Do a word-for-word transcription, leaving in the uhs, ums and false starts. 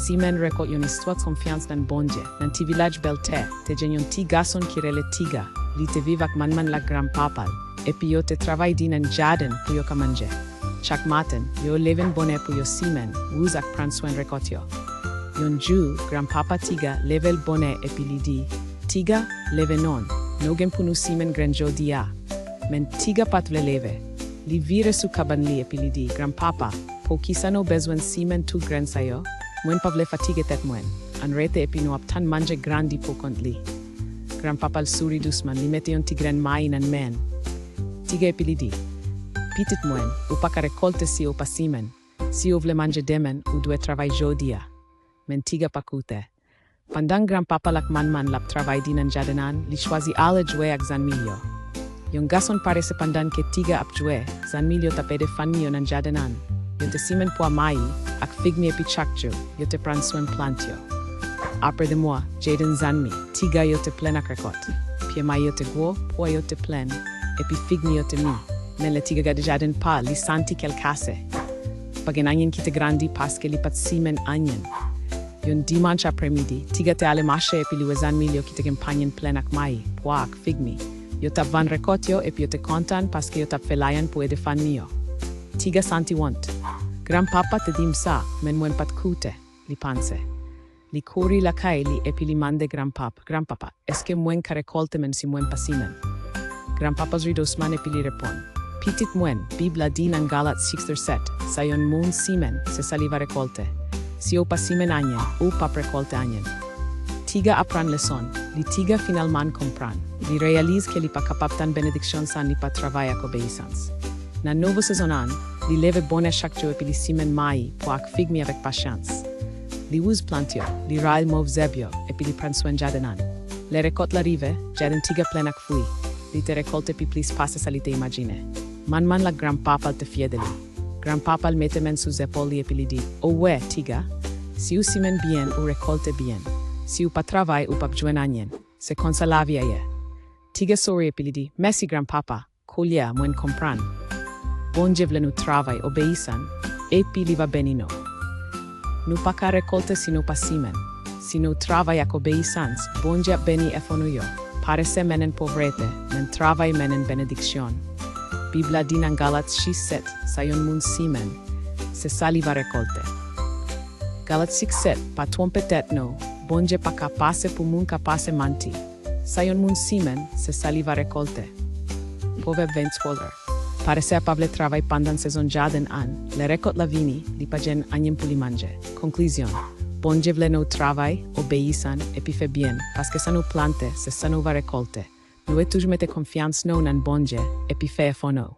Simenn Rekòt, yon istwa konfyans nan Bondye. Nan ti vilaj Bèltè, te gen yon ti gason ki rele Tiga. Li te viv ak manman l ak granpapa l, epi yo te travay di nan jaden pou yo ka manje. Chak maten, yo leve bonè pou yo simen, wouze ak pran swen rekòt yo. Yon jou, granpapa Tiga leve l bonè epi li di, "Tiga, leve non, nou gen pou nou simen grenn jodi a." Men Tiga pa t vle leve. Li vire sou kabann li epi li di, "Granpapa, poukisa nou bezwen simen tout grenn sa yo? Mwen pa vle fatige tèt mwen. Ann rete epi nou ap tann manje grandi poukont li." Granpapa l souri dousman, li mete yon ti grenn mayi nan men Tiga epi li di, "Pitit mwen, ou pa ka rekòlte si ou pa simen. Si ou vle manje demen, ou dwe travay jodi a." Men Tiga pa koute. Pandan granpapa l ak manman l ap travay di nan jaden an, li chwazi ale jwe ak zanmi l yo. Yon gason parese pandan ke Tiga ap jwe, zanmi l yo t ap ede fanmi yo nan jaden an. Yo te simen pwa, mayi, ak figmi epi chak jou, yo te pran swen plant yo. Apre de mwa, jaden zanmi Tiga yo te plen ak rekòt. Pye mayi yo te gwo, pwa yo te plen, epi figmi yo te mi. Men lè Tiga gade jaden pa l, li santi kè l kase. Pa gen anyen ki te grandi paske li pa t simen anyen. Yon dimanch apremidi, Tiga te ale mache epi li wè zanmi l yo ki te gen panye plen ak mayi, pwa ak figmi. Yo t ap vann rekòt yo epi yo te kontan paske yo t ap fè lajan pou ede fanmi yo. Tiga santi wont. "Granpapa te di m sa, men mwen pa t koute," li panse. Li kouri lakay li epi li mande granpap, "Granpapa, èske mwen ka rekòlte menm si mwen pa simen?" Granpapa ri dousman epi li reponn, "Pitit mwen, Bib la di nan Galat sis vèsè sèt, 'Sa yon moun simen, se sa li va rekòlte.' Si ou pa simen anyen, ou p ap rekòlte anyen." Tiga aprann leson li. Tiga finalman konprann. Li reyalize ke li pa kapab tann benediksyon san li pa travay ak obeyisans. Nan nouvo sezon an, li leve bonè chak jou epi li simen mayi, pwa ak figmi avèk pasyans. Li wouze plant yo, li rayi mov zèb yo, epi li pran swen jaden an. Lè rekòt la rive, jaden Tiga plen ak fwi. Li te rekòlte pi plis pase sa li te imajine. Manman l ak granpapa l te fyè de li. Granpapa l mete men sou zepòl li epi li di, "O wè, Tiga, si ou simen byen, ou rekòlte byen. Si ou pa travay, ou p ap jwenn anyen. Se konsa lavi a ye." Tiga souri epi li di, "Mèsi, granpapa. Koulye a, mwen konprann. Bondye vle nou travay obeyisan, epi li va beni nou. Nou pa ka rekòlte si nou pa simen. Si nou travay ak obeyisans, Bondye ap beni efò nou yo. Parese mennen povrete, men travay mennen benediksyon. Bib la di nan Galat sis sèt, 'Sa yon moun simen, se sa li va rekòlte.'" Galat sis sèt, pa twonpe tèt nou, Bondye pa ka pase pou moun ka pase manti. Sa yon moun simen, se sa li va rekòlte. Pwovèb venntwa. Parese a pa vle travay pandan sezon jaden an. Lè rekòt la vini, li pa jwenn anyen pou li manje. Konklizyon, Bondye vle nou travay obeyisan epi fè byen, paske sa nou plante, se sa nou va rekòlte. Nou dwe toujou mete konfyans nou nan Bondye epi fè efò nou.